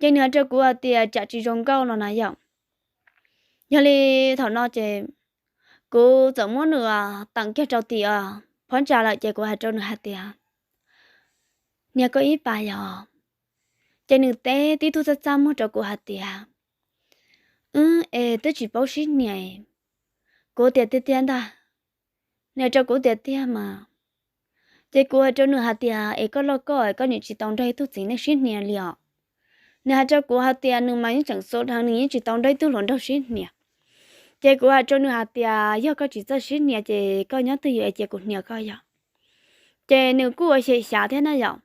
Ces nws hais rau kuv hais tias tsam tsis zoo nkauj no na yom. Yog li thaum no ces kuv txawm muab nws teem kiag rau tim phab ntsa lawm ces kuv hais rau nws hais tias, niag koj ib pas yog. Ces nws teb tib tug txaj txaj muag rau kuv hais tias, wb es twb tsis paub sib hnia. Kuv tias tiag tiag ntag. Nws hais rau kuv tias tiag mas. Ces kuv hais rau nws hais tias es koj loj koj es koj nim tsis tau nrog ib tug txiv neej sib hnia li os. Nws hais rau kuv hais tias nws mas yeej tseem xua dheev, nws yeej tsis tau nrog ib tug hluas nraug sib hnia. Ces kuv hais rau nws hais tias yog koj tsis txawj sib hnia ces koj nyob twj ywm es cia kuv hnia koj yom. Ces nws kuj ua xyem xyav thiab na yom.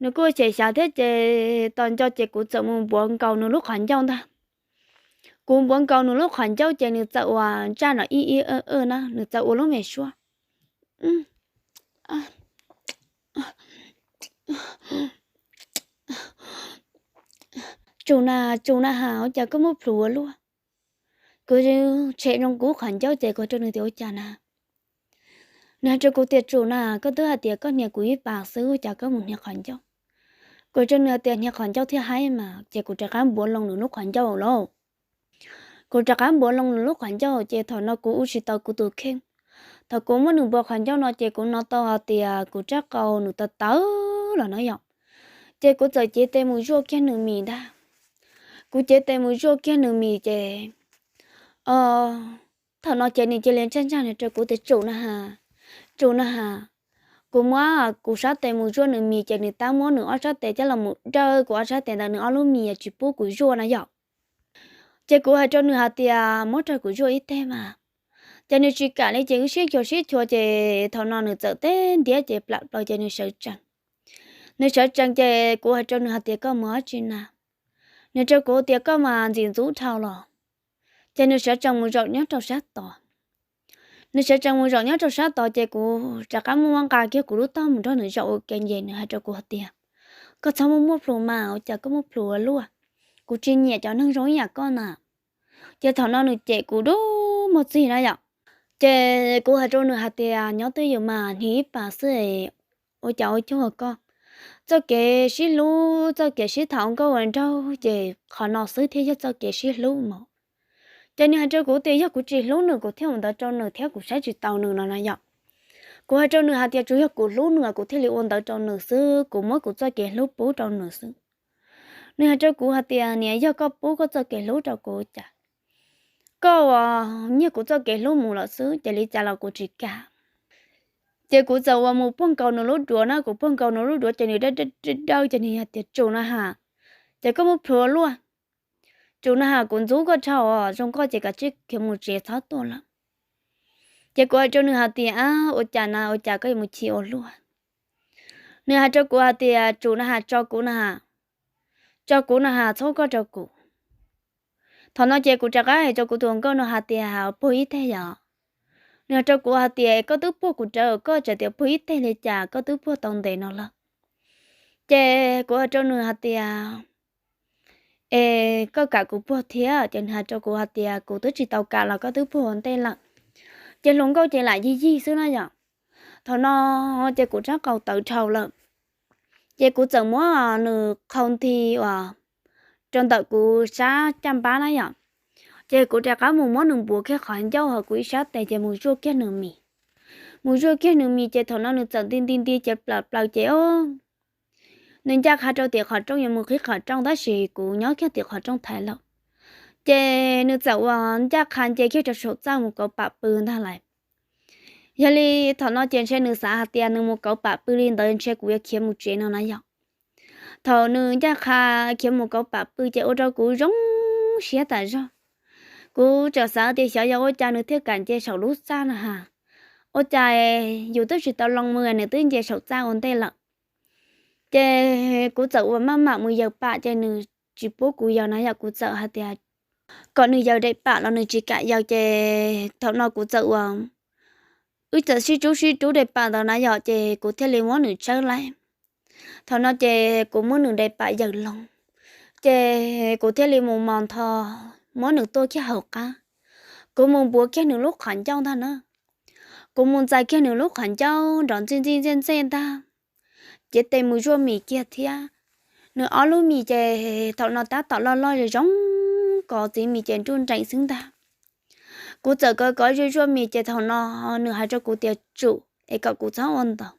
Nws kuj ua xyem xyav thiab ces tos nco ces kuv txawm mus npuav nkaus nws lub qhov ncauj ntag. Kuv npuav nkaus nws lub qhov ncauj ces nws txawm ua ntsaj no ib ib na, nws txawm ua lub me suab. Tsum na, tsum na has, ua cas koj muab plhus ua luaj? Kuv tshem zoo kuv qhov ncauj ces kuv hais rau nws tias ua cas na. Nws hais rau kuv tias tsum na, koj twb hais tias koj hnia kuv ib pas xwb, ua cas koj mus hnia qhov ncauj? Kuv hais rau nws hais tias hnia qhov ncauj thiaj haib mas, ces kuv rov qab npuav loo nws lub qhov ncauj lauj. Kuv rov qab npuav loo nws lub qhov ncauj ces thaum no kuv ua tsis tau kuv tus kheej. Thaum kuv muab nws npuav qhov ncauj no ces kuv hnov tau hais tias kuv rab qau nws tawv tawv los no yom. Ces kuv txawm cev tes mus zuaj kiag nws mis ntag. Kuv cev tes mus zuaj kiag nws mis ces thaum no ces nws cia li ntsaj ntsaj nws rau kuv tias tsum na has, tsum na has. Kuv muab kuv sab tes mus zuaj nws mis ces nws tab muab nws ob sab tes coj los mus dawj kuv ob sab tes ntawm nws ob lub mis tsis pub kuv zuaj na yom. Ces kuv hais rau nws hais tias muab rau kuv zuaj ib teg mas. Ces nws tsis kam li ces wb sib chua sib chua ces thaum no nws txawm teb ntiab ces plam plaws ces nws sawv tsees. Nws sawv tsees ces kuv hais rau nws hais tias koj mus ua tsi na? Nws rau kuv tias koj mas ntxim ntxub dhau los. Ces nws sawv tsees mus zaum nyob rau sab tod. Nws sawv tsees mus zaum nyob rau sab tod ces kuv rov qab muab nqa kiag kuv lub tog mus nrog nws zaum ua ke ces nws hais rau kuv hais tias koj txhob muaj muaj plhus mas, ua cas koj muaj plhus ua luaj? Kuv tsis nyiam cov neeg zoo ib yam koj na. Ces thaum no nws cem kuv dub muag txig na yom. Ces kuv hais rau nws hais tias nyob twj ywm mas, hnia ib pas xwb, ua cas ua cuag koj. Txoj kev sib hlub, txoj kev sib tham ua nkauj ua nraug ces qhov no xwb thiaj yog txoj kev sib hlub mas. Ces nws hais rau kuv tias yog kuv tsis hlub nws kuv thiaj ua ntawd rau nws thiab kuv saib tsis taus nws no na yom. Kuv hais rau nws hais tias tsuas yog kuv hlub nws kuv thiaj li ua ntawd rau nws xwb, kuv muab kuv txoj kev hlub pub rau nws xwb. Nws hais rau kuv hais tias niam, yog koj pub koj txoj kev hlub rau kuv cas, koj ua nyiag kuv txoj kev hlub mus lawm xwb ces li cas los kuv tsis kam. Ces kuv txawm ua mus puag nkaus nws lub duav na, kuv puag nkaus nws lub duav ces nws dawb dawb dawb ces nws hais tias tsum na has, ces koj muaj plhus ua luaj. Tsum na has, kuv ntxub koj dhau, zoo koj ces kav tsij khiav mus tsev txhob tuaj lawm. Ces kuv hais rau nws hais tias ua cas na, ua cas koj yuav mus chim ua luaj? Nws hais rau kuv hais tias tsum na has, tso kuv na has, tso kuv na has, txhob koj rau kuv. Thaum no ces kuv rov qab hais rau kuv tus hluas nkauj no hais tias puag ib teg yom. Nws hais rau kuv hais tias koj twb puag kuv rawv, koj tseem tias puag ib teg li cas, koj twb puag tau ntev no lawm. Ces kuv hais rau nws hais tias es koj kam kuv puag thiab? Ces nws hais rau kuv hais tias kuv twb tsis tau kam los koj twb puag ua ntej lawm. Ces hluas nkauj ces lam yig yig xwb na yom. Thaum no ces kuv rab qau tawv dhau lawm. Ces kuv txawm muab nws qhau nthi uas rau ntawm kuv sab caj npab na yom. Ces kuv rov qab mus muab nws npuav kiag qhov ncauj hauv kuv ib sab tes ces mus zuaj kiag nws mis. Mus zuaj kiag nws mis ces thaum no nws txawm nti nti nti ces plam plaws ces o, nws ncaj qha rau tim qhov rooj yuav mus qhib qhov rooj tab sis kuv nyob kiag tim qhov rooj thaiv lawm. Ces nws txawm ua ncaj qha nce kiag rau saum txaj mus kauv pam pw ntag lais. Yog li thaum no ces ntshe nws xav hais tias nws mus kauv pam pw li ntawd ntshe kuv yuav khiav mus tsev no na yom. Thaum nws ncaj qha khiav mus kauv pam pw ces ua rau kuv zoo siab tas zog. Kuv tseem xav tias xyov yog ua cas nws thiaj kam nce saum lub txaj na has. Ua cas yus twb tsis tau loo mus nws twb nce saum txaj ua ntej lawm. Ces kuv txawm ua maj mam mus yaws pam ces nws tsis pub kuv yaws na yom, kuv txawm hais tias kom nws yaws daim pam los nws tsis kam yaws ces thaum no kuv txawm ua, wb txawm sib rub sib rub daim pam ntawd na yom ces kuv thiaj li muab nws tshawb laib. Thaum no ces kuv muab nws daim pam yaws loo, ces kuv thiaj li mus mos ntho muab nws tuaj kiag hauv qab. Kuv mus npuav kiag nws lub qhov ncauj ntag na. Kuv mus ntxais kiag nws lub qhov ncauj nrov ntxij ntxij ntxej ntxej ntag, cev tes mus zuaj mis kiag thiab. nws ob lub mis ces thaum no tab tom loj loj zoo zoo, kov txiv mis ces nruj nreem xwb ntag. Kuv txawm kov kov zuaj zuaj mis ces thaum no nws hais rau kuv tias tsum es kom kuv txhob ua ntawd,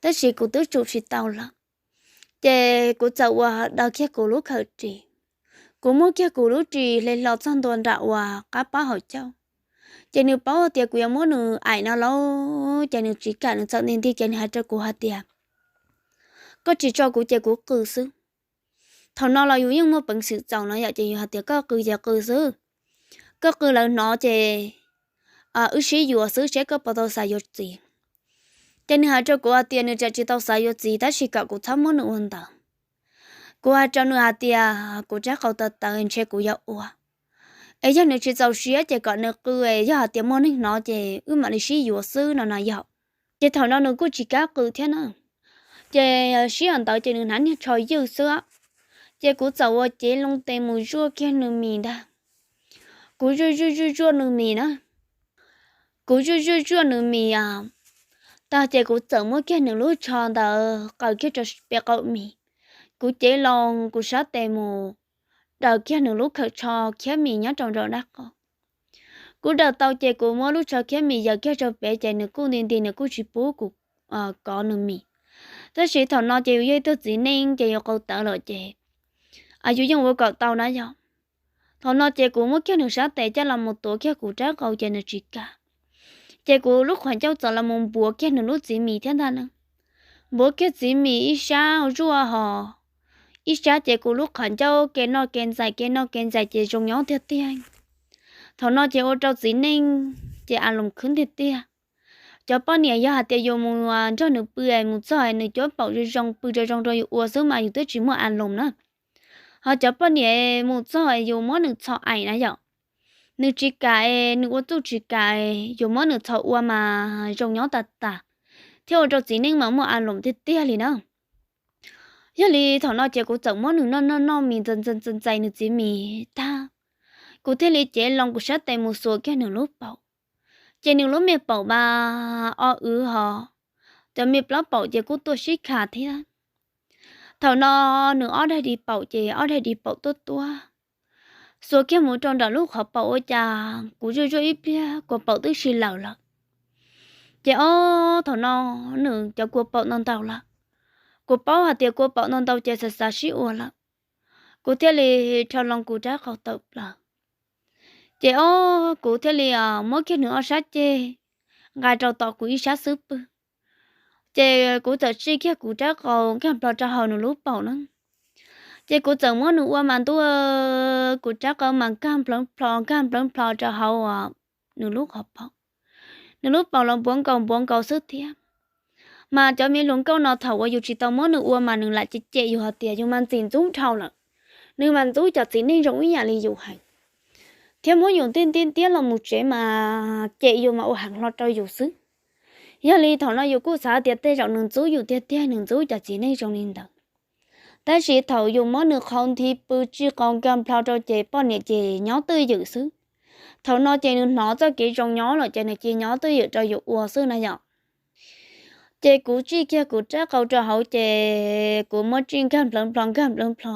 tab sis kuv twb tsum tsis tau lawm. Ces kuv txawm ua daws kiag kuv lub khawm ris, kuv muab kiag kuv lub ris hle hlo txog ntua nram uas qab pob hauv caug. Ces nws paub tias kuv yuav muab nws aim no lauj, ces nws tsis kam, nws txawm nti nti ces nws hais rau kuv hais tias, koj tsis tso kuv ces kuv qw xwb. Thaum no los yus yeej muaj peev xwm txaus no yom, ces yus hais tias koj qw ces qw xwb, koj qw lawv hnov ces wb sib yuav xwb, seb koj puas tau xav yuav txiv. Ces nws hais rau kuv hais tias nws tseem tsis tau xav yuav txiv tab sis kom kuv txhob muab nws ua ntawd. Kuv hais rau nws hais tias kuv rab qau tawv tawv ntshe kuv yuav ua, es yog nws tsis txaus siab ces kom nws qw, yog hais tias muaj neeg hnov ces wb mam li sib yuav xwb no no yom. Ces thaum no nws kuj tsis kam qw thiab na. Ces sij hawm ntawd ces nws hnav niag tsho ywj xwb, ces kuv txawm ua cev loo tes mus zuaj kiag nws mis ntag. Kuv zuaj zuaj zuaj zuaj nws mis na, kuv zuaj zuaj zuaj nws mis tag ces kuv txawm muab kiag nws lub tsho ntawd qaws kiag rau pem qaum mis. Kuv cev loo kuv sab tes mus daws kiag nws lub khawm tsho khiab mis nyob rau nraum dab qau. Kuv daws tau ces kuv muab lub tsho khiab mis yaws kiag rau pem ces nws kuj nti nti, nws kuj tsis pub kuv kov nws mis. Tab sis thaum no ces yus yog ib tug txiv neej ces yus qau tawv lawm ces yus yeej ua kom tau na yog. Thaum no ces kuv muab kiag nws sab tes coj los mus tuav kiag kuv rab qau ces nws tsis kam. Ces kuv lub qhov ncauj txawm los mus npuav kiag nws lub txiv mis thiab ntag na. Npuav kiag txiv mis ib sab zuaj hos ib sab ces kuv lub qhov ncauj ke noj ke ntxais ke noj ke ntxais ces zoo nyob tiag tiag. Thaum no ces ua rau txiv neej ces a loos khwb tiag tiag. Cov poj niam yog hais tias yus mus nrog nws pw es mus txog nws cuab paum zoo zoo pw zoo zoo rau yus ua xwb mas yus twb tsis muaj a loos na. Ho cov poj niam mus txog yus muab nws txhos aim na yom, nws tsis kam es nws ua txuj tsis kam, yus muab nws txhos ua mas zoo nyob tas tas, thiab ua rau txiv neej mas muaj a loos tiag tiag li na. Yog li thaum no ces kuv txawm muab nws noj noj noj mis ntxais ntxais ntxais ntxais nws txiv mis tag, kuv thiaj li cev loo kuv sab tes mus xuas kiag nws lub paum. Ces nws lub me paum mas o wv hos cov me plaub paum ces kuj tuaj sib kha thiab. Thaum no nws ob daim di paum ces ob daim di paum tuaj tuaj xuas kiag mus rau nram lub qhov paum ua cas kuv zuaj zuaj ib pliag kua paum twb si lawm lawm. Ces ob thaum no nws cov kua paum ntau ntau lawm. Kuv paub hais tias kua paum ntau ntau ces xav xav sib ua lawm. Kuv thiaj li rho loo kuv rab qau tawm plaws. Ces ob kuv thiaj li muab kiag nws ob sab ceg nqa rau tom kuv ib sab xub pwg. Ces kuv txawm tsij kiag kuv rab qau nkag nplho rau hauv nws lub paum na. Ces kuv txawm muab nws ua mas ntuj, kuv rab qau mas nkag nplho nkag nplho nplho rau hauv nws lub qhov paum. Nws lub paum los npuav nkaus npuav nkaus xwb thiab. Mas cov me hluas nkauj no thaum uas yus tsis tau muab nws ua mas nws lam cem cem yus hais tias yus mas ntxim ntxub dhau lawm. Nws mas ntxub cov txiv neej zoo ib yam li yus heev, thiab muab yus ntiab ntiab ntiab los mus tsev mas cem yus mas ua heev hlo rau yus xwb. Yog li thaum no yus kuj xav tias tej zaum nws ntxub yus tiag tiag, nws ntxub cov txiv neej zoo li ntawd. Tab sis thaum yus muab nws qhau nthi pw tsij qau nkag nplho rau ces poj niam ces nyob twj ywm xwb. Thaum no ces nws hnov txoj kev zoo nyob lawm ces nws cia nyob twj ywm rau yus ua xwb na yom. Ces kuv tsij kiag kuv rab qau rau hauv ces kuv muab tsij nkag nplawv nplho nkag nplawv nplho.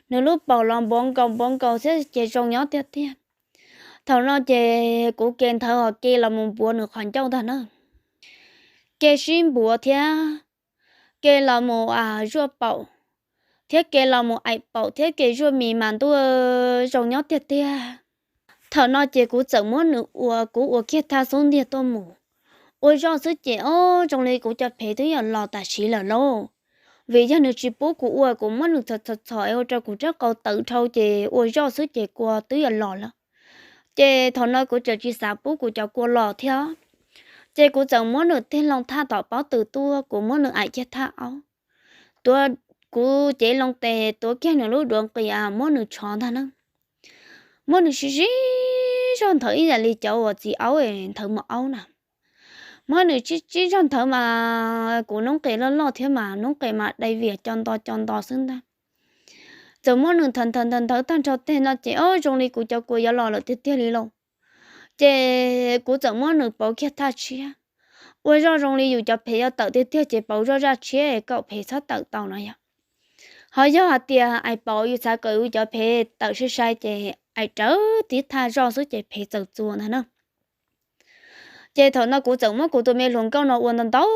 Nws lub paum los npuav nkaus npuav nkaus thiab ces zoo nyob tiag tiag. Thaum no ces kuv ke nthawv hos ke los mus npuav nws qhov ncauj ntag na. Ke sib npuav thiab ke los mus zuaj paum, thiab ke los mus aim paum thiab ke zuaj mis mas ntuj, zoo nyob tiag tiag. Thaum no ces kuv txawm muab nws ua, kuv ua kiag thaj xub ntiag tuaj mus. Ua zoj xwb ces ob zoo li kuv cov phev twb yuav los tam sim lawm lauj. Vim yog nws tsis pub kuv ua, kuv muab nws txhos txhos txhos es ua rau kuv rab qau tawv dhau ces ua zoj xwb ces kua twb yuav los lawm. Ces thaum no kuv tseem tsis xav pub kuv cov kua los thiab. Ces kuv txawm muab nws tig loo thaj tom pob tw tuaj, kuv muab nws aim kiag thaj aub. Tuav, kuv cev loo tes tuav kiag nws lub duav nqis muab nws tshov ntag na. Muab nws sib sib zog nthawv ib yam li cov uas txiv aub nthawv mos aub na. Muab nws sib sib zog nthawv mas kuv noob qes loj loj thiab mas noob qes mas dai vias co nto co nto xwb ntag. Txawm muab nws nthawv nthawv nthawv nthawv tag nrho teg no ces ob zoo li kuv cov kua yuav los lawm tiag tiag li lauj. Ces kuv txawm muab nws pauv kiag thaj tshiab. Ua zoj zoo li yus cov phev yuav tawm tiag tiag ces pauv zoj zaj tshiab kom phev txhob tawm tau no yom. Ho yog hais tias Aim Paum yus xav kom yus cov phev tawm sai sai ces Aim rawv tiv thaj zoj xwb ces phev txawm txuas ntag na. Ces thaum no kuv txawm muab kuv tus me hluas nkauj no ua ntau ntau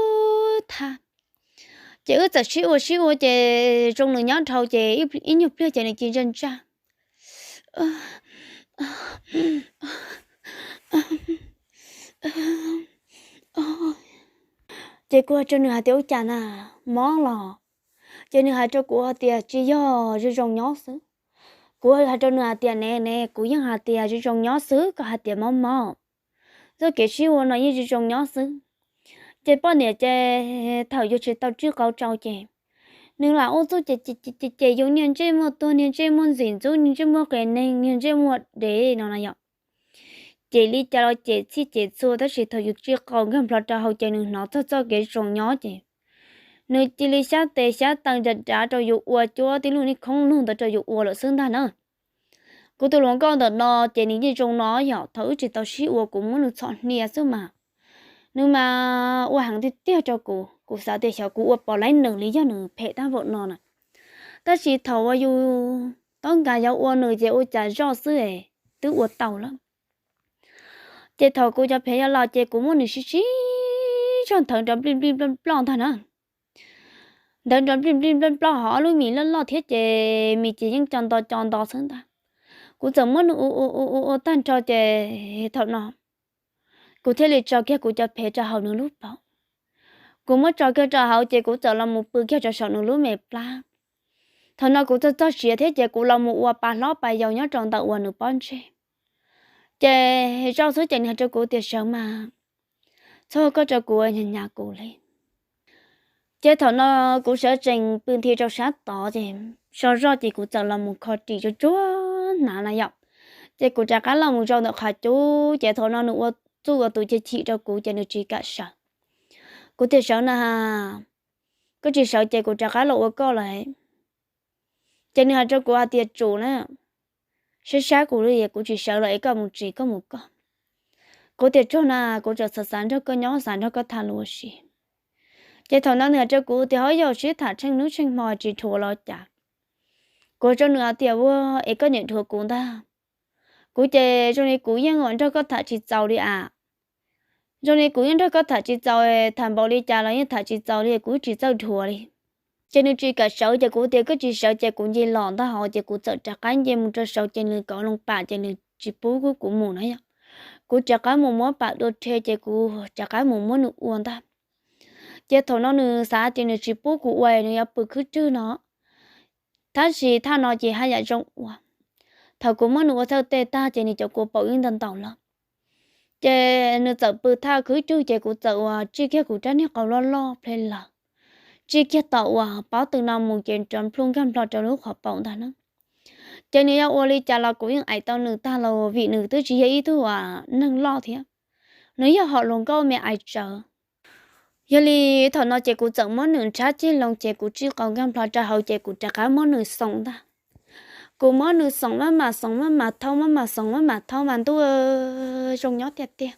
thaj. Ces wb txawm sib ua sib ua ces zoo nws nyob dhau ces ib nyuag pliag ces nws cia ntsaj ntsaj. Ces kuv hais rau nws hais tias, ua cas na, mob los? Ces nws hais rau kuv hais tias, tsis yog, zoo zoo nyob xwb. Kuv hais rau nws hais tias, ne ne, kuv yeej hais tias zoo zoo nyob xwb, koj hais tias mob mob. Txoj kev sib ua no yeej zoo zoo nyob xwb. Ces poj niam ces thaum yus tsis tau tswj qau rau ces nws lam ua txuj ces ces yus niag ntsej muag tuag, niag ntsej muag ntxim ntxub, niag ntsej muag qias neeg, niag ntsej muag dev no na yom. Ces li cas los ces txhij ces txhua tab sis thaum yus tswj qau nkag nplho rau hauv ces nws hnov txog txoj kev zoo nyob ces nws cia li xyab tes xyab taw nrad dav rau yus ua, cuab tib lub niag khoob lug ntawd rau yus ua lawm xwb ntag na. Kuv tus hluas nkauj ntawm no ces nws yeej zoo no yom, thaum wb tsis tau sib ua kuv muab nws txhom hnia xwb mas nws mas ua heev tiag tiag rau kuv. Kuv xav tias xyov kuv ua pom laib nws li yog nws phem tag npaum no na. Tab sis thaum uas yus tau nkas yuav ua nws ces ua cas zoj xwb es twb ua tau lawm. Ces thaum kuv cov phev yuav los ces kuv muab nws sib sib zog nthawv nrov nplij nplij nploj nploj ntag na. Nthawv nrov nplij nplij nploj nploj, ho ob lub mis loj loj thiab ces mis ces yeej co nto co nto xwb ntag. Kuv txawm muab nws ua ua ua ua ua tag nrho ces thaum no kuv thiaj li tso kiag kuv cov phev rau hauv nws lub paum. Kuv muab tso kiag rau hauv ces kuv txawm los mus pw kiag rau saum nws lub me plab. Thaum no kuv txog txog siav thiab ces kuv los mus ua pa hlob pa yau nyob rau ntawm uas nws pob ntseg. Ces zoj xwb ces nws hais rau kuv tias, sawv mas, txhob koj rau kuv, ua nyhav nyhav kuv li. Ces thaum no kuv sawv tsees pw nthi rau sab tod ces so zoj ces kuv txawm los mus kho ris tsuag tsuag hnav na yom. Ces kuv rov qab los mus zaum ntawm qhov cub ces thaum no nws ua txuj ua tus chim chim rau kuv ces nws tsis kam sawv. Kuv tias, sawv na, koj tsis sawv ces kuv rov qab los ua koj lawm. Ces nws hais rau kuv hais tias, tsum na, sab sab kuv li, kuv tsis sawv lawm es koj mus tsev koj mus koj. Kuv tias, tsuag na, kuv tseem xav xav nrog koj nyob, xav nrog koj tham lus ua si. Ces thaum no nws hais rau kuv tias, hov yog sib tham tsheej hnub tsheej hmo tsis dhuav los cas? Kuv hais rau nws hais tias, ua es koj niam dhuav kuv ntag. Kuv ces zoo li kuv yeej nrog koj tham tsis txaus li as. Zoo li kuv yeej nrog koj tham tsis txaus, tham npaum li cas los yeej tham tsis txaus li, kuv tsis txawj dhuav li. Ces nws tsis kam sawv ces kuv tias, koj tsis sawv ces kuv nce los ntag hov. Ces kuv txawm rov qab nce mus rau saud ces nws kauv loo pam ces nws tsis pub kuv mus na yom. Kuv rov qab mus muab pam dua rhe ces kuv rov qab mus muab nws ua ntag. Ces thaum no nws xav tias nws tsis pub kuv ua, nws yuav pw khwb rwg no. Tab sis thaj no ces haj yam zoo ua. Thaum kuv muab nws ua thawj tej tag ces nws cov kua paum ib ntau ntau lawm. Ces nws txawm pw thaj khwb rwg ces kuv txawm uas tsij kiag kuv rab niag qau loj loj ple lawm, tsij kiag tom uas pob tw no mus ces rov nplhuj nkag nplho rau lub qhov paum ntag na. Ces nws yuav ua li cas los kuv yeej aim tau nws tag los vim nws twb tsis yog ib tug uas neeg loj thiab, nws yog hom hluas nkauj me aiv tsawv. Yog li thaum no ces kuv txawm muab nws nrhab ceg loo ces kuv tsij qau nkag nplho rau hauv ces kuv rov qab muab nws xoom ntag. Kuv muab nws xoom maj mam xoom maj mam thaub maj mam xoom maj mam thaub mas ntuj, zoo nyob tiag tiag.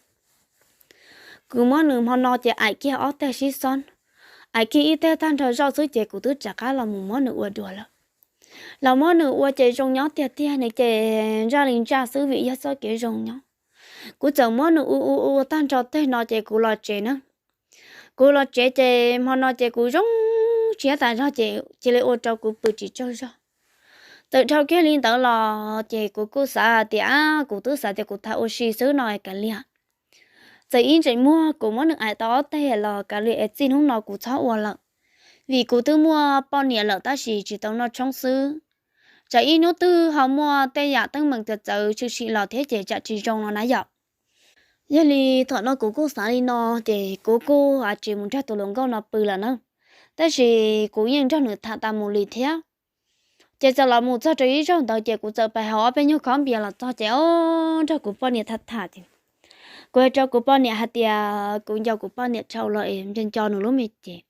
Kuv muab nws hmo no ces aim kiag ob teg sib xob, aim kiag ib teg tag nrho zoj xwb ces kuv twb rov qab los mus muab nws ua dua lawm. Los muab nws ua ces zoo nyob tiag tiag, nws ces ntsaj li ntsaj xwb vim yog txoj kev zoo nyob. Kuv txawm muab nws ua ua ua tag nrho teg no ces kuv los tsev na. Kuv los tsev ces hmo no ces kuv zoo siab tas zog ces cia li ua rau kuv pw tsis tsaug zog. Txawm dhau kiag li ntawd los ces kuv kuj xav hais tias, kuv twb xav tias kuv tham ua si xwb no kav liam. Txawm ib ntsais muag kuv muab nws aim tau ob teg los kav liam es txij hnub no kuv txhob ua lawm, vim kuv twb muaj poj niam lawm tab sis tsis tau noj tshoob xwb. Tsam ib hnub twg ho muaj tej yam teeb meem txawv txawv tshwm sim los thiab ces tsam tsis zoo no na yom. Yog li thaum no kuv kuj xav li no ces kuv kuj ua tsis mus nrog tus hluas nkauj no pw lawm na, tab sis kuv yeej nrog nws tham tas mus li thiab. Ces txawm los mus txog rau ib zaug ntawd ces kuv txawm pais haus ob peb nyuag khob npias los txog ces o, nrog kuv poj niam tham tham ces kuv hais rau kuv poj niam hais tias kuv nco kuv poj niam dhau los es nco nco nws lub me ces.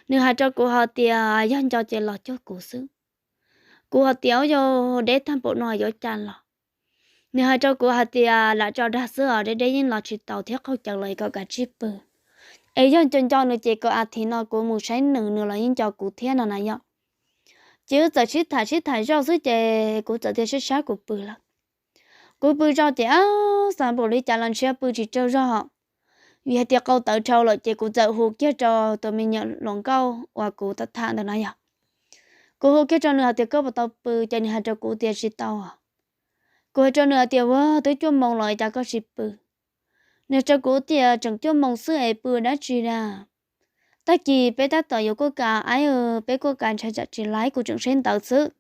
Nws hais rau kuv hais tias yog nco ces los cuag kuv xwb. Kuv hais tias, yog deb tag npaum no yuav cas los? Nws hais rau kuv hais tias lam tso dag xwb os, deb deb yeej los tsis tau thiab, qaug cawv los kom kav tsij pw. Es yog nco nco nws ces kom a thiv no kuv mus saib nws, nws los yeej nco kuv thiab no na yom. Ces wb txawm sib tham sib tham zoj xwb ces kuv txawm tias sab sab kuv pw lawm. Kuv pw zoj ces ab xav npaum li cas los ntshe pw tsis tsaug zog, vim hais tias qau tawv dhau lawm ces kuv txawm hu kiag rau tus me nyuam hluas nkauj uas kuv tham ntawd no yog, kuv hu kiag rau nws hais tias koj puas tau pw, ces nws hais rau kuv tias tsis tau. Kuv hais rau nws hais tias ua twb cuaj moos los cas koj tsis pw? Nws rau kuv tias tseem cuaj moos xwb es pw dab tsi na, tag kis peb tab tom yuav kuaj kas, peb kuaj kas ntshai tsam tsis laib, kuv tseem saib ntawv xwb.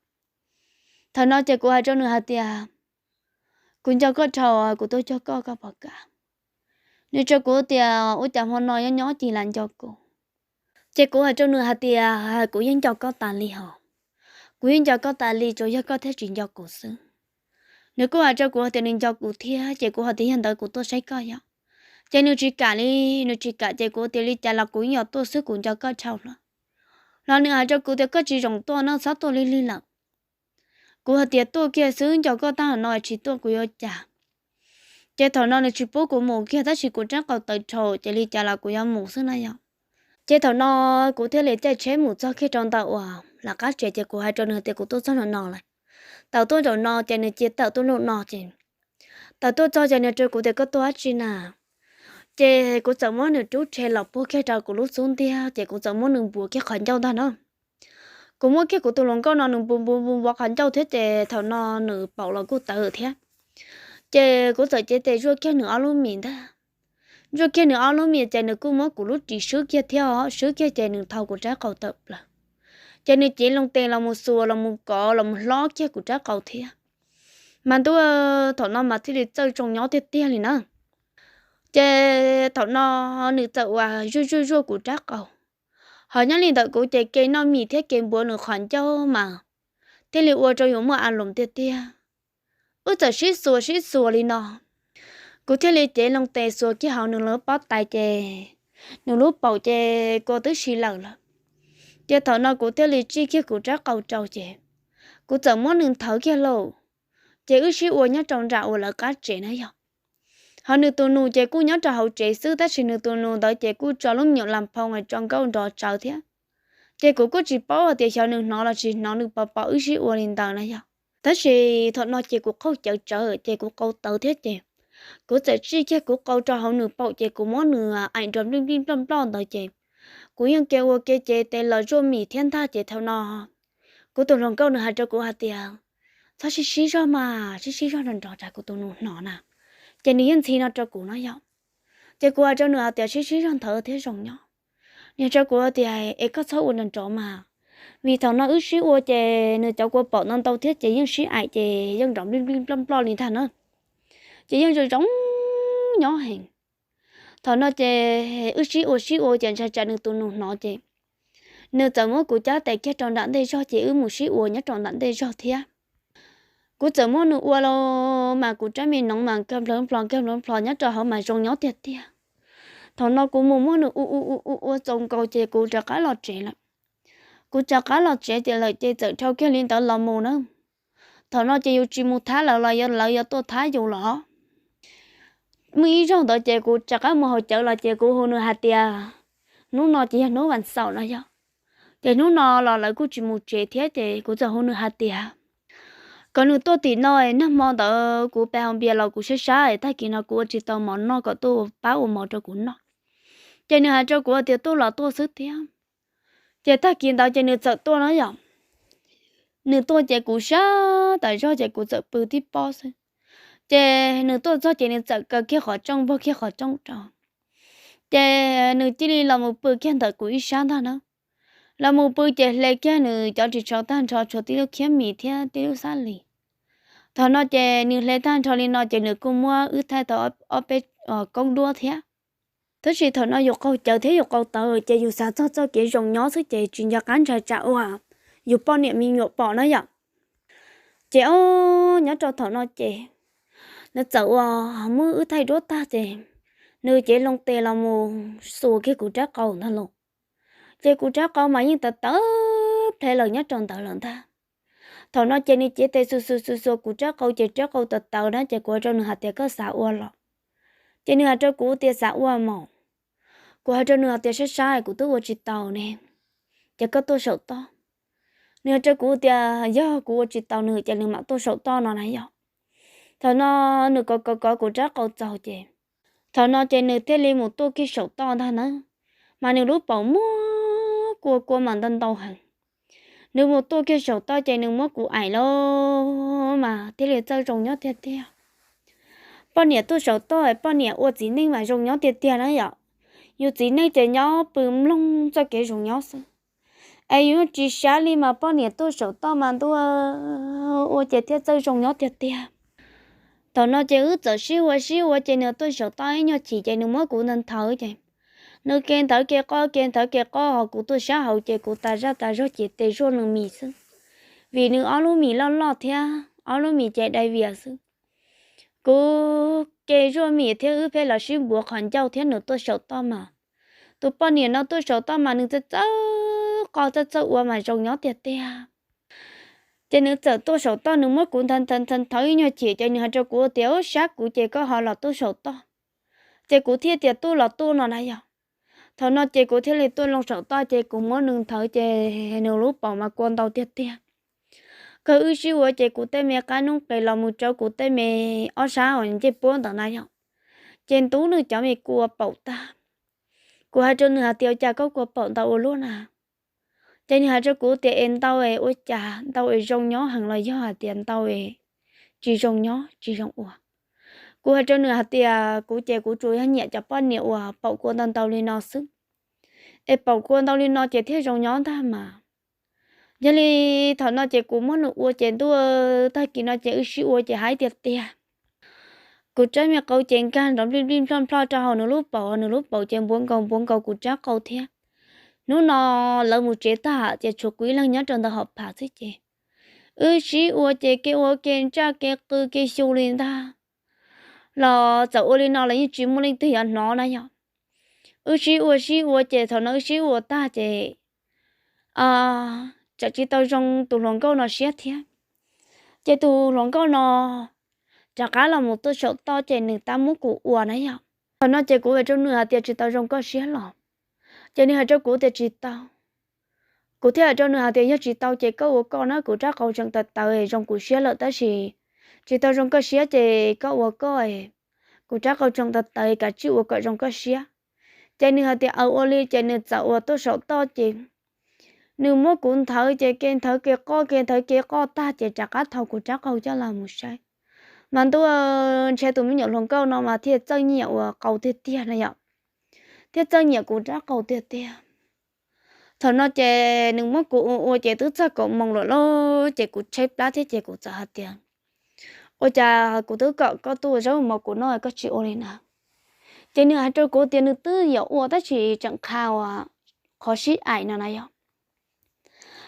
Thaum no ces kuv hais rau nws hais tias kuv nco koj dhau, kuv tuaj cog koj, koj puas kam? Nws rau kuv tias ua cas hmo no nyob nyob cia li nco kuv? Ces kuv hais rau nws hais tias kuv yeej nco koj tas li hos, kuv yeej nco koj tas li, tsuas yog koj thiaj tsis nco kuv xwb. Nws kuj hais rau kuv hais tias nws nco kuv thiab, ces kuv hais tias yog ntawd kuv tuaj saib koj yom. Ces nws tsis kam li, nws tsis kam ces kuv tias li cas los kuv yeej yuav tuaj xwb, kuv nco koj dhau lawm. Los nws hais rau kuv tias koj tsis zoo tuaj no, txhob tuaj lig lig lawm. Kuv hais tias tuaj kiag xwb, nco koj tag no tsis tuaj kuv yuav cas. Ces thaum no nws tsis pub kuv mus kiag tab sis kuv rab qau tawv dhau ces li cas los kuv yuav mus xwb na yom. Ces thaum no kuv thiaj li caij tsheb mus txog kiag rau ntawm uas lawv qab tsev ces kuv hais rau nws tias kuv tuaj txog no no lawm. Tawm tuaj zaum no ces nws cia tawm tuaj lug no ces tawm tuaj txog ces nws rau kuv tias koj tuaj dab tsi na? Ces kuv txawm muab nws rub rhe los puag kiag rau kuv lub xub ntiag ces kuv txawm muab nws npuav kiag qhov ncauj ntag no. Kuv muab kiag kuv tus hluas nkauj no nws npuav npuav npuav npuav qhov ncauj thiab ces thaum no nws paum los kuj tawv thiab. Ces kuv txawm cev tes zuaj kiag nws ob lub mis ntag. Zuaj kiag nws ob lub mis ces nws kuj muab kuv lub ris swb kiag thiab, swb kiag ces nws thau kuv rab qau tawm plaws. Ces nws cev loo tes los mus xuas los mus kov los mus hlob kiag kuv rab qau thiab. Mas ntuj, thaum no mas thiaj li txawj zoo nyob tiag tiag li na. Ces thaum no nws txawm uas zuaj zuaj zuaj kuv rab qau. Hos nyob li ntawm kuv ces kev noj mis thiab kev npuav nws qhov ncauj mas thiaj li ua rau yus muaj a loos tiag tiag. Wb txawm sib xuas sib xuas li no, kuv thiaj li cev loo tes xuas kiag hauv nws lub pob tais ces nws lub paum ces kua twb si lawm lawm. Ces thaum no kuv thiaj li tsij kiag kuv rab qau rau ces kuv txawm muab nws nthawv kiag lauj. Ces wb sib ua nyob rau nram uas lawv qab tsev na yog. Hos nws tus nus ces kuj nyob rau hauv tsev xwb tab sis nws tus nus ntawd ces kuj tso lub me nyuam las phoo tso nkauj nrov tsawv thiab. Ces kuv kuj tsis paub hais tias xyov nws hnov los tsis hnov, nws pom pom wb sib ua li ntawd na yog. Tab sis thaum no ces kuv qaug cawv tsawv ces kuv qau tawv thiab ces kuv txawm tsij kiag kuv qau rau hauv nws paum ces kuv muab nws aim nrov nplij nplij nploj nploj ntawd ces kuv yeej ke ua ke cev tes los zuaj mis thiab ntag ces thaum no kuv tus hluas nkauj nws hais rau kuv hais tias txhob sib sib zog mas, sib sib zog nrov nrov tsam kuv tus nus hnov na. Ces nws yeej ntxhi no rau kuv no yog. Ces kuv hais rau nws hais tias sib sib zog nthawv thiab zoo nyob. Nws hais rau kuv tias es koj txhob ua nrov nrov mas, vim thaum no wb sib ua ces nws cov kua paum ntau ntau thiab ces yeej sib aim ces yeej nrov nplij nplij nploj nploj li ntag na. Ces yeej zoo zoo nyob heev. Thaum no ces wb sib ua sib ua ces ntshai tsam nws tus nus hnov ces nws txawm muab kuv cab tes kiag rau nram ntej zog ces wb mus sib ua nyob rau nram ntej zog thiab. Kuv txawm muab nws ua los mas kuv rab me noov mas nkag nplawv nplos nkag nplawv nplos nyob rau hauv mas zoo nyob tiag tiag. Thaum no kuv mus muab nws ua ua ua ua ua txaus nkaus ces kuv rov qab los tsev lawm. Kuv rov qab los tsev ces lawm ces txawm dhau kiag li ntawd los mus na. Thaum no ces yus tsis mus thab lawv los lawv yuav tuaj thab yus los. Muaj ib zaug ntawd ces kuv rov qab mus haus cawv los ces kuv hu nws hais tias hnub no ces yog hnub vas xaum no yog. Ces hnub no los lawv kuj tsis mus tsev thiab ces kuv txawm hu nws hais tias kom nws tuaj tim no, nag hmo ntawd kuv pe hau npias los kuv sab sab es tag kis no kuv ua tsis tau mov noj, kom tuaj pab ua mov rau kuv noj. Ces nws hais rau kuv tias tuaj los tuaj xwb thiab. Ces tag kis ntawd ces nws txawm tuaj no yom. Nws tuaj ces kuv sab tas zog ces kuv txawm pw tib pob xwb. Ces nws tuaj txog ces nws txawm kaw kiag qhov rooj npog kiag qhov rooj rau. Ces nws cia li los mus pw kiag ntawm kuv ib sab ntag na. Los mus pw ces hle kiag nws cov ris tsho tag nrho tshuav tib lub khiab mis thiab tib lub xab lis. Thaum no ces nws hle tag nrho li no ces nws kuj muab wb thaij tau ob peb koob duab thiab. Tab sis thaum no yus qaug cawv thiab yus qau tawv ces yus xav txog txoj kev zoo nyob xwb ces tsis nco qab ntshai tsam ua yus poj niam me nyuam pom na yom. Ces o, nyob rau thaum no ces nws txawm ua muab wb thaij duab tag ces nws cev loo tes los mus xuas kiag kuv rab qau ntag lauj. Ces kuv rab qau mas yeej tawv tawv ple lawm nyob rau ntawd lawm ntag. Thaum no ces nws cev tes xuas xuas xuas xuas kuv rab qau ces rab qau tawv tawv na ces kuv hais rau nws hais tias koj xav ua los? Ces nws hais rau kuv tias xav ua mas. Kuv hais rau nws hais tias sab sab kuv twb ua tsis tau ne, ces koj tuaj saum toj. Nws hais rau kuv tias yog kuv ua tsis taus nws ces nws mam tuaj saum toj no na yog. Thaum no nws kov kov kov kuv rab qau txaus ces, thaum no ces nws thiaj li mus tuaj kiag saum toj ntag na. Mas nws lub paum muab kua kua mas ntau ntau heev. Nws mus tuaj kiag saum toj ces nws muab kuv aim lawm mas thiaj li txawj zoo nyob tiag tiag. Poj niam tuaj saum toj, poj niam ua txiv neej mas zoo nyob tiag tiag na yom. Yus txiv neej ces nyob pw mloog txoj kev zoo nyob xwb, es yus tsis sab li mas poj niam tuaj saum toj mas ntuj, ua ces thiaj txawj zoo nyob tiag tiag. Thaum no ces wb txawm sib ua sib ua ces nws tuaj saum toj ib nyuag chim ces nws muab kuv nthawv nthawv ces nws ke nthawv ke qoj ke nthawv ke qoj ho kuv tuaj sab hauv ces kuv tas zaj tas zog ces tes zuaj nws mis xwb, vim nws ob lub mis loj loj thiab ob lub mis ces dai vias xwb. Kuv ke zuaj mis thiab wb pheej los sib npuav qhov ncauj thiab nws tuaj saum toj mas, tus poj niam no tuaj saum toj mas nws txawj txawj qoj txawj txawj ua mas zoo nyob tiag tiag. Ces nws txawm tuaj saum toj nws muab kuv nthawv nthawv nthawv ib nyuag chim ces nws hais rau kuv tias, Ub, sab kuv ces koj ho los tuaj saum toj. Ces kuv thiaj tias, Tuaj los tuaj no na yog. Thaum no ces kuv thiaj li tuaj loo saum toj ces kuv muab nws nthawv ces nws lub paum mas kua ntau tiag tiag. Kawg wb sib ua ces kuv tej me qab noob qes los mus rau kuv tej me ob sab uas ncej puab ntawd na yog, ces ntub nws cov me kua paum tag. Kuv hais rau nws hais tias, Ua cas koj kua paum ntau ua luaj na? Ces nws hais rau kuv tias, Es ntau es ua cas, ntau es zoo nyob heev los yog hais tias ntau es tsis zoo nyob tsis zoo ua? Kuv hais rau nws hais tias, Kuv ces kuv tsuas yog nyiam cov poj niam uas paum kua ntau ntau li no xwb, es paum kua ntau li no ces thiaj zoo nyob ntag mas. Yog li thaum no ces kuv muab nws ua ces ntuj, tag kis no ces wb sib ua ces haib tiag tiag. Kuv rab me qau ces nkag nrov nplij nplij nploj nploj rau hauv nws lub paum, nws lub paum ces npuav nkaus npuav nkaus kuv rab qau thiab. Hnub no lawv mus tsev tag ces tshuav kuv ib leeg nyob rau ntawm hom phav xwb ces wb sib ua ces kev ua ke ntsaj kev qw kev xyu li ntag. Los txawm ua li no los yeej tsis muaj leej twg yuav hnov na yog. Wb sib ua sib ua ces thaum no wb sib ua tag ces tsam tsis tau zoo tus hluas nkauj no siab thiab. Ces tus hluas nkauj no rov qab los mus tuaj saum toj ces nws tab muab kuv ua na yog. Thaum no ces kuv hais rau nws hais tias, Tsis tau zoo koj siab los? Ces nws hais rau kuv tias, Tsis tau. Kuv thiaj hais rau nws hais tias, Yog tsis tau ces koj ua koj na, kuv rab qau tseem tawv tawv zoo kuv siab lawm tab sis tsis tau zoo koj siab ces koj ua koj. Kuv rab qau tseem tawv tawv, kav tsij ua kom zoo koj siab. Ces nws hais tias, Aws, ua li. Ces nws txawm ua tuaj saum toj ces nws muab kuv nthawv ces ke nthawv ke qoj ke nthawv ke qoj tag ces rov qab thau kuv rab qau coj los mus saib. Mas ntuj, ntshe tus me nyuam hluas nkauj no mas thiaj txawj nyiam ua qau tiag tiag na yom, thiaj txawj nyiam kuv rab qau tiag tiag. Thaum no ces nws muab kuv ua ua ces twb txog kaum moos lawm lauj, ces kuv tshaib plab thiab ces kuv txawm hais tias, Ua cas kuv twb kom koj tuaj ua zaub mov kuv noj koj tsis ua li na? Ces nws hais rau kuv tias nws twb yuav ua tab sis tseem qha qhov sib aim no na yog,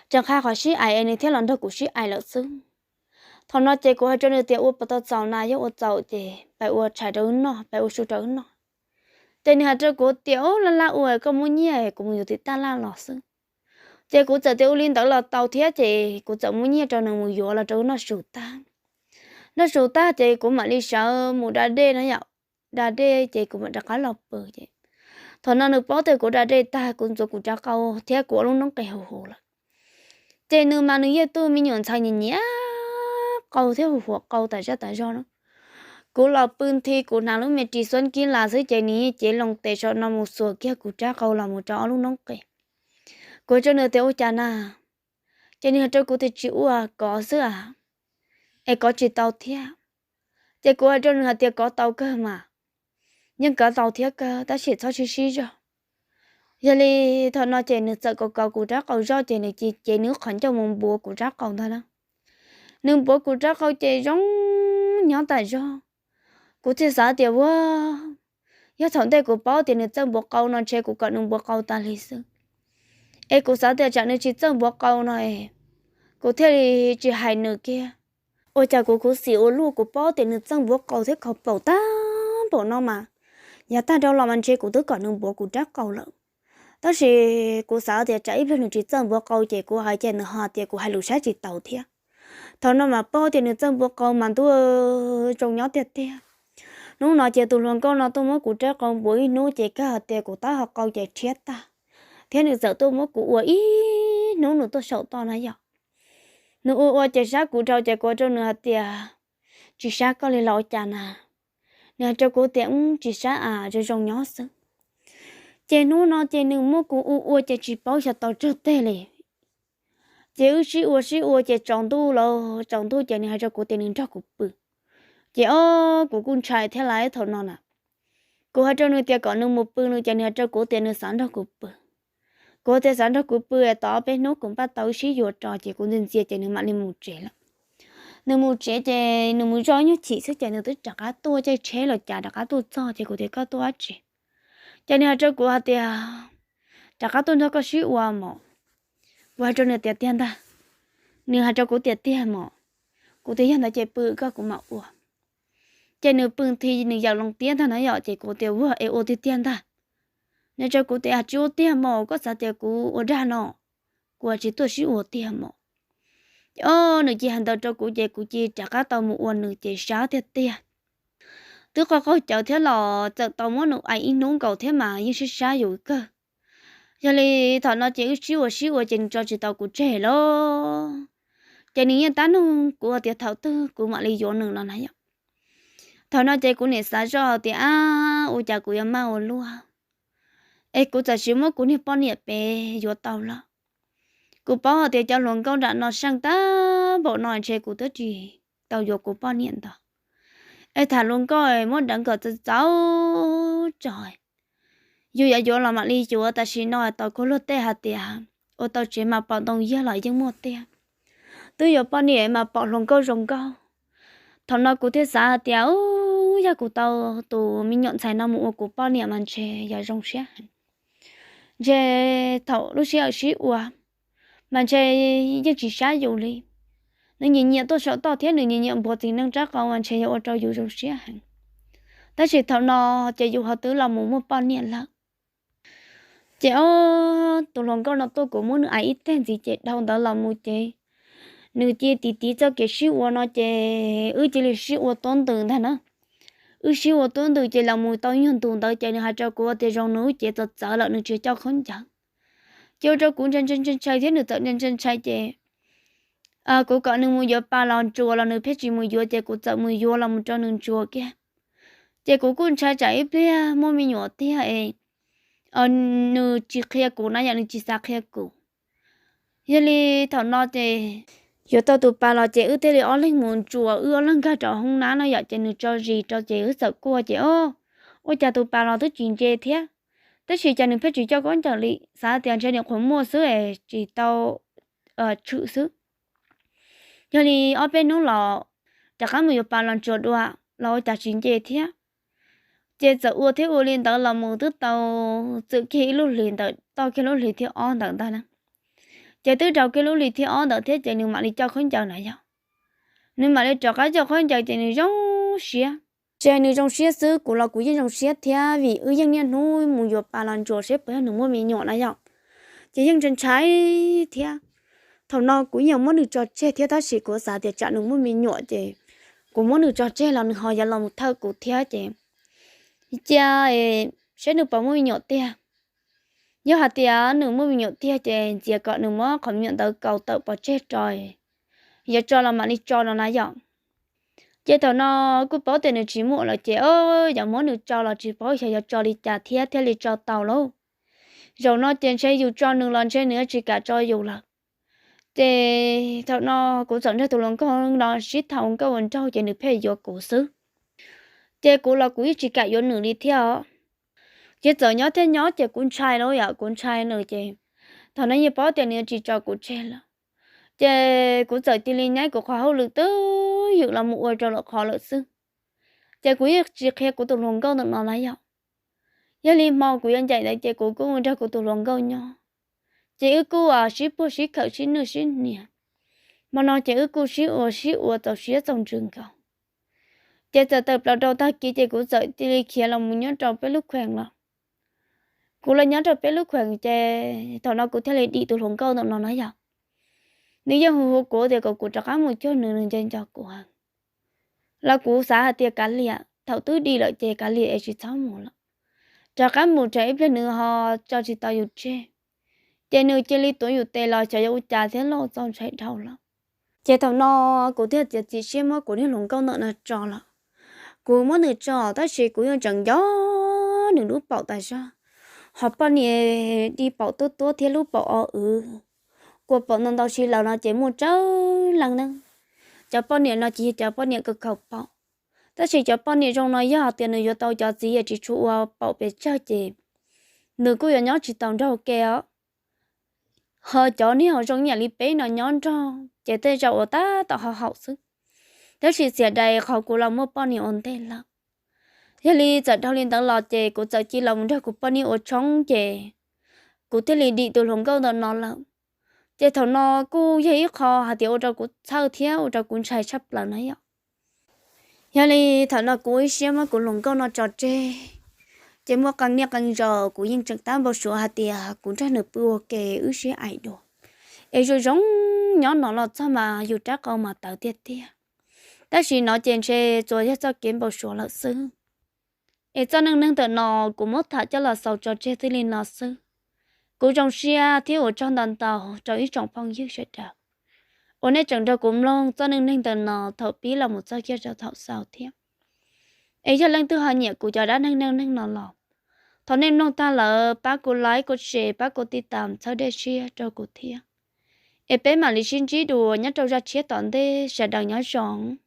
tseem qha qhov sib aim es nws thiaj los nrog kuv sib aim lawm xwb. Thaum no ces kuv hais rau nws tias, Ua puas tau txaus na? Yog ua txaus ces pab ua tshais rau wb noj, pab ua su rau wb noj. Ces nws hais rau kuv tias, Ub, laj laj ua, koj muab nyiaj kuv mus yuav tim taj laj los xwb. Ces kuv txawm tias, Ua li ntawd los tau thiab. Ces kuv txawm muab nyiaj rau nws mus yuav los rau wb noj su tag. Noj su tag ces kuv mam li sawv mus da dej no yom, da dej ces kuv mam rov qab los pw ces thaum no nws paub tias kuv da dej tag kuv ntxuav kuv rab qau thiab kuv ob lub noob qes huv huv lawm. Ces nws mas nws yog tus me nyuam ntxhais nyiam nyiam qau thiab huv huam qau tas zaj tas zog na. Kuv los pw nthi kuv hnav lub me ris xuab kib las xwb ces nws cev loo tes saum no mus xuas kiag kuv rab qau los mus rau ob lub noob qes. Kuv hais rau nws tias, Ua cas na? Ces nws hais rau kuv tias, Tsis ua, kov xwb a, es kov tsis tau thiab. Ces kuv hais rau nws hais tias, Kov tau kawg mas, yeej kov tau thiab kawg tab sis txhob sib sib zog. Yog li thaum no ces nws txawm kov kov kuv rab qau zoj ces nws cia li cev nws qhov ncauj mus npuav kuv rab qau ntag na. Nws npuav kuv rab qau ces zoo nyob tas zog. Kuv thiaj xav tias, Ua, yog thaum ntej kuv paub tias nws txawj npuav qau no ntshe kuv kom nws npuav qau tas li xwb. Es kuv xav tias tsam nws tsis txawj npuav qau no es kuv thiaj li tsis hais nws kiag. Ua cas kuv khuv xim ua luaj, kuv paub tias nws txawj npuav qau thiab khaus paum tag npaum no mas, yav tag dhau los mas ntshe kuv twb kom nws npuav kuv rab qau lawm. Tab sis kuv xav tias tsam ib pliag nws tsis txawj npuav qau ces kuv hais ces nws ho tias kuv hais lus saib tsis taus thiab. Thaum no mas paub tias nws txawj npuav qau mas ntuj, zoo nyob tiag tiag. Hnub no ces tus hluas nkauj no tuaj muab kuv rab qau npuav ib hnub ces kawg hais tias kuv taub hau qau ces rhiab tag, thiab nws txawm tuaj muab kuv ua ib hnub nws tuaj saum toj na yom. Nws ua ua ces sab kuv dhau ces kuv hais rau nws hais tias, tsis sab koj li los ua cas na? Nws hais rau kuv tias, tsis sab a, zoo zoo nyob xwb. Ces hnub no ces nws muab kuv ua ua ces tsis paub xyov tau tsawg teg li. Ces wb sib ua sib ua ces tsaus ntuj los tsaus ntuj ces nws hais rau kuv tias nws nrog kuv pw. Ces o, kuv kuj ntshai thiab lawm thaum no na. Kuv hais rau nws tias kom nws mus pw nws ces nws hais rau kuv tias nws xav nrog kuv pw. Kuv tias xav nrog kuv pw es tos ob peb hnub kuv npaj tau wb sib yuav tso ces kuv ntxias ntxias ces nws mam li mus tsev lawm. Nws mus tsev ces nws mus zov nyuag chim xwb ces nws twb rov qab tuaj, caij tsheb los cas rov qab tuaj txog ces kuv tias koj tuaj dab tsi? Ces nws hais rau kuv hais tias rov qab tuaj nrog koj sib ua mos. Kuv hais rau nws tias tiag ntag. Nws hais rau kuv tias tiag mos. Kuv tias yog ntawd ces pw koj kuv mam ua. Ces nws pw nthi nws yaws loo tiab ntag na yom ces kuv tias ua es ua tiag tiag ntag. Nws hais rau kuv tias tsis ua tiag mos, koj xav tias kuv ua dag no, kuv tsis tuaj sib ua tiag mos. Ces o, nws cia hais ntawd rau kuv ces kuv cia rov qab tau mus ua nws ces sab tiag tiag. Twb qaug qaug cawv thiab los txawm tau muab nws aim ib hnub nkaus thiab mas yeej sib sab yus kawg. Yog li thaum no ces wb sib ua sib ua ces nws tso tsis tau kuv tseg lawm. Ces nws yeej tab nug kuv tias thaum twg kuv mam li yuav nws no na yom. Thaum no ces kuv niam xav zoj tias ab ua cas kuv yuav maj ua luaj es kuv txawm sim muab kuv niag poj niam pem yuav tau lawm. Kuv paub hais tias cov hluas nkauj nram no seej tag npaum no ntshe kuv twb tsis tau yuav kuv poj niam ntag. Es tham hluas nkauj muab dawv nkawm txawv txawv tso, yus yuav yuav los mam li yuav, tam sim no tau kuv luag tej hais tias ua tau tsev mas pom ntoo yag los yeej muaj tiag. Twb yuav poj niam mas pom hluas nkauj zoo nkauj. Thaum no kuv thiaj xav hais tias u, yog kuv tau tus me nyuam ntxhais no mus ua kuv poj niam mas ntshe yuav zoo siab heev. Ntshe thaum lub sij hawm sib ua mas ntshe yeej tsis sab yus li. Nws nyiam nyiam tuaj saum toj thiab nws nyiam nyiam npuav txiv neej rab qau mas ntshe yuav ua rau yus zoo siab heev. Tab sis thaum no ces yus ho twb los mus muaj poj niam lawm. Ces o, tus hluas nkauj no tuaj kuv muab nws aim ib teg ntxiv ces dhau ntawd los mus ces nws cia tiv tiv txoj kev sib ua no ces wb cia li sib ua tuab ntws ntag na. Wb sib ua tuab ntws ces los mus tau nyuag ntus ntawd ces nws hais rau kuv tias zoo nws lub cev txawv txawv lawm nws tsis coj khaub ncaws. Ces ua rau kuv ntshai ntshai ntshai ntshai thiab nws txawm ntshai ntshai ntshai ces kuv kom nws mus yuav pas los ntsuas los nws pheej tsis mus yuav ces kuv txawm mus yuav los mus rau nws ntsuas kiag. Ces kuv kuj ntshai tsam ib pliag muaj me nyuam tiag es nws tsis qhia kuv na yom, nws tsis xav qhia kuv. Yog li thaum no ces yuav tau tus pas los ces wb thiaj li ob leeg mus ntsuas, wb ob leeg nkag rau hoob nab no yom, ces nws tso zis rau ces wb txawm kuaj ces o, ua cas tus pas los twb tsis nce thiab, tab sis cas nws pheej tsis coj khaub ncaws li, xav tias ntshe nws qhuav muaj xwb es tsis tau tshwm xwb. Yog li ob peb hnub los rov qab mus yuav pas los ntsuas dua los ua cas tsis nce thiab. Ces txawm ua thiab ua li ntawd los mus twb tau txwm kiag ib lub hlis ntawm toj kiag lub hlis thib ob ntawd ntag na. Ces twb raug kiag lub hlis thib ob ntawd thiab ces nws mam li coj khaub ncaws na yog. Nws mam li rov qab coj khaub ncaws ces nws zoo siab. Ces nws zoo siab xwb kuv los kuv yeej zoo siab thiab vim wb yeej niaj hnub mus yuav pas los ntsuas seb puas yog nws muaj me nyuam na yom. Ces yeej ntshai ntshai thiab. Thaum no kuv yeej muab nws tso tseg thiab tab sis kuv xav tias tsam nws muaj me nyuam ces kuv muab nws tso tseg los nws ho yuav los mus thawj kuv thiab ces cia seb nws puas muaj me nyuam tiag. Yog hais tias nws muaj me nyuam tiag ces ntxias kom nws muab qhov me nyuam ntawd kaus tawm pov tseg tso, yuav tso los mam li tso no na yom. Ces thaum no kuj paub tias nws tsis muaj lawm ces o, yuav muab nws tso los tsis paub xyov yuav tso li cas thiab thiaj li tso tau lauj. Zaum no ces ntshe yus tso nws los ntshe nws tsis kam tso yus lawm. Ces thaum no kuv txawm nrog tus hluas nkauj no sib tham ua nkauj ua nraug ces nws pheej yuav kuv xwb. Ces kuv los kuv yeej tsis kam yuav nws li thiab os. Ces txawm nyob thiab nyob ces kuv ntshai lauj yom, kuv ntshai nws ces thaum no yeej paub tias nws tsis tso kuv tseg lawm. Ces kuv txawm cia li nyaib kuv qhov hauj lwm twb ywm los mus ua rau lwm qhov lawm xwb. Ces kuv yeej tsis qhia kuv tus hluas nkauj ntawm no na yom. Yog li hmo kuv yuav ncaim ntawd ces kuv kuj nrog kuv tus hluas nkauj nyob. Ces wb kuj sib puag sib khawm sib nwj sib hniav. Hmo no ces wb kuj sib ua sib ua txaus siab txaus ntsws nkaus. Ces txawm tawm plaws rau tag kis ces kuv txawm cia li khiav los mus nyob rau peb lub kheem lawm. Kuv los nyob rau peb lub kheem ces thaum no kuv thiaj li dim tus hluas nkauj ntawm no na yom. Nws yeej hu hu kuv tias kom kuv rov qab mus cuag nws, nws nco nco kuv heev. Los kuv xav hais tias kav liam, thaum twb dim lawm ces kav liam es tsis txhob mus lawm. Rov qab mus tsam ib pliag nws ho tso tsis tau yus tseg, ces nws cia li tuav yus tes los xyov yuav ua cas thiab lauj, txaus ntshai dhau lawm. Ces thaum no kuv thiaj txiav txim siab muab kuv niag hluas nkauj ntawm no tso lawm. Kuv muab nws tso tab sis kuv yeej tseem nco nws lub paum tas zog, ho poj niam di paum tuab tuab thiab lub paum o wv, kua paum ntau ntau si laws no ces muaj tsawg leej neeg. Cov poj niam no ces yog cov poj niam khaum paum, tab sis cov poj niam zoo no yog hais tias nws yuav tau cov txiv yam tsis tshua ua paum pes tsawg ces nws kuj yuav nyob tsis tau nraug ke os. Ho cov niag zoo ib yam li peb no nyob nraug ces tej zaum ua tab tom ho haum xwb, tab sis txiav dais qhov kuv los muaj poj niam ua ntej lawm. Yog li txawm dhau li ntawd los ces kuv txawm cia los mus nrog kuv poj niam ua tshoob ces kuv thiaj li dim tus hluas nkauj ntawm no lawm. Ces thaum no kuj yog ib qho hais tias ua rau kuv txhawj thiab ua rau kuv ntshai tshaj plaws no yom. Yog li thaum no kuv ib siab muab kuv hluas nkauj no tso tseg, ces muaj qee niaj qee zaus kuv yeej tseem tab npau suav hais tias kuv nrog nws pw ua ke wb sib aim dua, es zoo zoo nyob no los txog mas yus rab qau mas tawv tiag tiag. Tab sis no ces ntshe tsuas yog txoj kev npau suav lawm xwb. Es txoj neej neeg ntawm no kuv muab tham coj los xaus tso tseg txij li no xwb. Kuv zoo siab thiab ua tsaug ntau ntau rau ib tsoom phooj ywg sawv daws uas nej tseem nrog kuv mloog txoj neej neeg ntawm no thaum pib los mus txog kiag rau thaum xaus thiab. Es yog leej twg ho nyiam kuv cov dab neeg neej neeg no los, thov nej mloog tag lawm pab kuv like, kuv share, pab kuv tij tam txhawb dej siab rau kuv thiab. Es peb mam li sib ntsib dua nyob rau zaj tshiab tom ntej, sawv daws nyob zoo.